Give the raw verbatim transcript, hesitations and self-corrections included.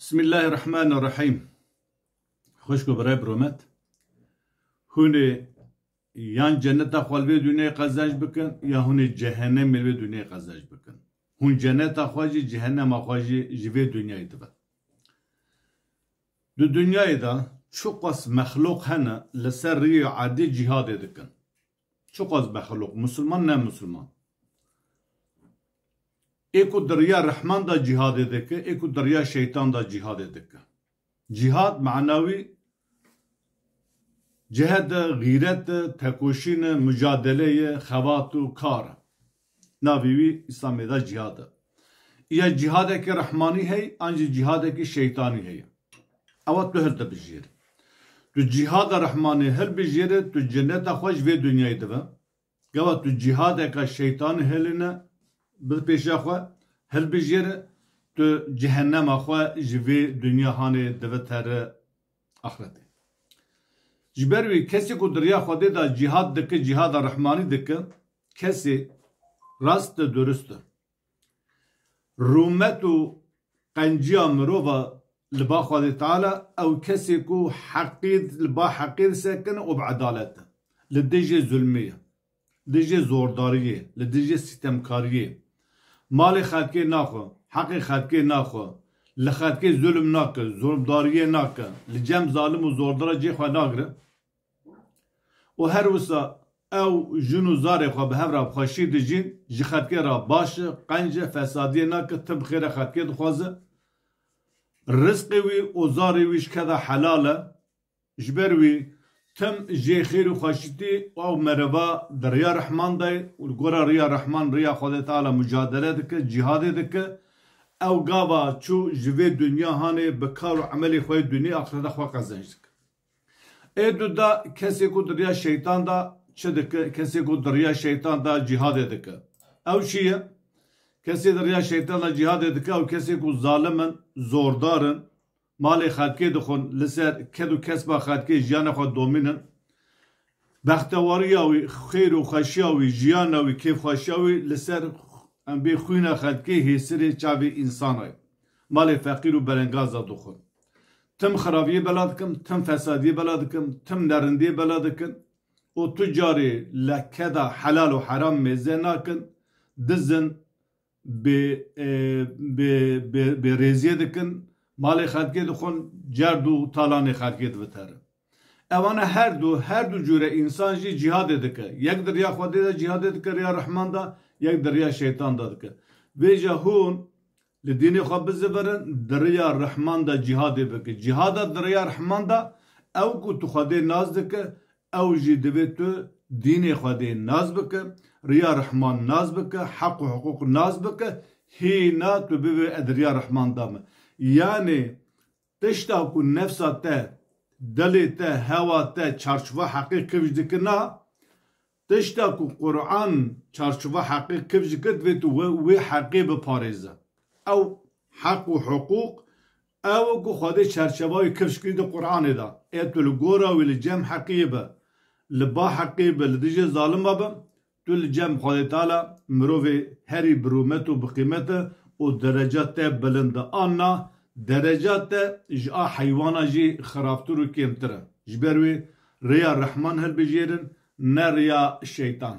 Bismillahirrahmanirrahim. Xwişk û birayê bi rûmet. Hûn ê yan cenneta xwe li vê dinyayê qezenc bikin, ya hûn ê cehennemê li vê dinyayê qezenc bikin. Hûn cenneta xwe jî, cehennema xwe jî ji vê dinyayê dibin. Di dinyayê de çiqas mexlûq hene li ser riyê erdê cîhadê dikin. Çiqas mexlûq, misilman, ne misilman. Ê ku di riya Rehman de cîhadê dike, ê ku di riya şeytan de cîhadê dike. Cîhad mana wî cehd e, xîret e, tekoşîn e, mucadele ye, xebat û kar e. Navê wî Îslamê de cîhad e. Ya cîhadekî Rehmanî heye, an jî cîhadekî şeytanî heye. Ewa tu hildibijêrî. Tu cîhada Rehmanê hilbijêrî, tu cenneta xwe ji vê dinyayê dibe. Gava tu cîhadeka şeytanî hilîne, bi pêşa xwe hilbijêrî, tu cehennema xwe ji vê dinya hanê divitere axretê. Ji ber wî kesê ku di riya Xwedê de cîhad dike, cîhada Rehmanî dike, kesê rast e, durust e. Rûmet û qenciya mirova li ba Xwedê Teala, ew kesê ku heqî, li ba heqî disekine û bi edalet e. Li dijê zulmê ye. Li dijê zordariyê, li dijê sîtemkariyê. Malê xelkê naxwe, heqê xelkê naxwe, li xelkê zulm nake, zordariyê nake, li cem zalim û zordara cê xwe nagire. Û her wisa ew jin û zarê xwe bi hev re bi xweşî dijîn, ji xelkê re baş e, qenc e, fesadiyê nake, tim xêra xelkê dixwaze. Rizqê wî û zarê wî ji keda helal e. Ji ber wî tim jê xêr û xweşîtî û ew meriva di riya Rehman de ye û li gora riya Rehman, riya Xwedê Teala mucadele dike, cîhadê dike. Ew gava çû ji vê dinya hanê bi kar û emelê xwe yê dunî axirete xwe qezenc dike. Ê du da kesê ku di riya şeytan da çi dike? Kesê ku di riya şeytan da cîhadê dike. Ew çi ye? Kesê di riya şeytan da cîhadê dike, ew kesê ku zalim in, zordar in, malê xelkê dixwin, li ser ked û kesba xelkê jiyana xwe domînin. Bextewariya wî, xêr û xweşiya wî, jiyana wî, kêfxweşiya wî li ser em bê xwîna xelkê hêsirê çavê însanay. Malê feqîr û belengaza dixwin. Tim xirabiyê bela dikin, tim fesadiyê bela dikin, tim nerindiyê bela dikin û tu carê li keda helal û heram mêze nakin, dizin, bê, e, bê, bê, bê rêziyê dikin, malê xelkê dixwin, cerd û talanê xelkê diviterin. Ewana her du, her du cûre însan jî cîhadê dike. Yek di riya Xwedê de cîhadê dike, riya Rehman de, yek di riya şeytan de dike. Vêca hûn li dînê xwe bizivirin, di riya Rehman de cîhadê bike. Cîhada di riya Rehman de ew ku tu Xwedê nas dike, ew jî divê tu dînê Xwedê nas bike, riya Rehman nas bike, heq û hiqûq nas bike, hîna tu bibê ez di riya Rehman de me. Yanê tişta ku nefsa te, dilê te, hewa te çarçova heqê kifş dikina, tişta ku Quran çarçova heqê kifş dike, divê tu wê, wê heqê biparêze. Ew heq û hiqûq, ew ku Xwedê çerçeva wî kifş kirî di Quranê de. Ê tu li gora wî li cem heqiyê be, li ba heqê be, li dijê zalima be, tu li cem Xwedê Teala mirovê herî bi rûmet û bi qîmet e û dereca te bilind e. Anna dereca te ji a heywana jî xirabtir û kêmtir e. Ji ber wê rêya Rehman hilbijêrin, ne rêya şeytan.